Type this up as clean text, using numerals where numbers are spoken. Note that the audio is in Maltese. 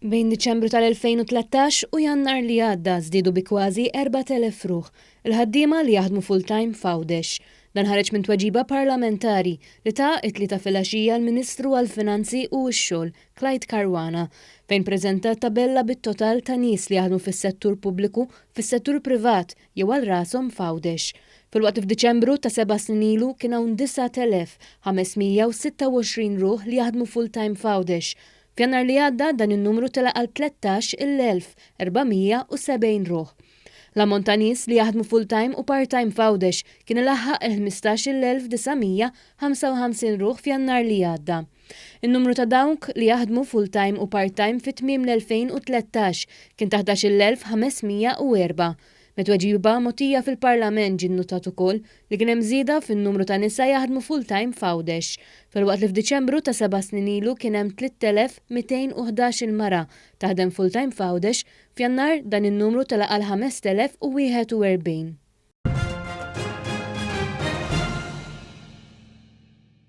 Bejn Diċembru tal-2013 u Jannar li għadda żdiedu bi kważi 4,000 ruħ il-ħaddiema li jaħdmu full-time f'Għawdex. Dan ħareġ minn tweġiba parlamentari li ta t-Tlieta filgħaxija l-Ministru għall-Finanzi u x-Xogħol, Clyde Caruana, fejn preżenta tabella bit-total ta' nies li jaħdmu fis-settur pubbliku, fis-settur privat jew għal rashom f'Għawdex. Filwaqt li f'Diċembru ta' seba' snin ilu kien hawn 9,526 ruħ li jaħdmu full-time f'Għawdex, f'Jannar li għadda dan in-numru tela' għal 13,470 ruħ. L-ammont ta' nies li jaħdmu full-time u part-time f'Għawdex kien ilaħħaq il-15,955 ruħ f'Jannar li għadda. In-numru ta' dawk li jaħdmu full-time u part-time fi tmiem l-2013 kien ta' 11,504. Mit-tweġiba mogħtija fil-Parlament ġie nnutat ukoll li kien hemm żieda fin-numru ta' nisa jaħdmu full-time f'Għawdex. Filwaqt li f'Diċembru ta' seba' snin ilu kien hemm 3,211 il mara taħdem full-time f'Għawdex, f'Jannar dan in-numru tela' għal 5,041.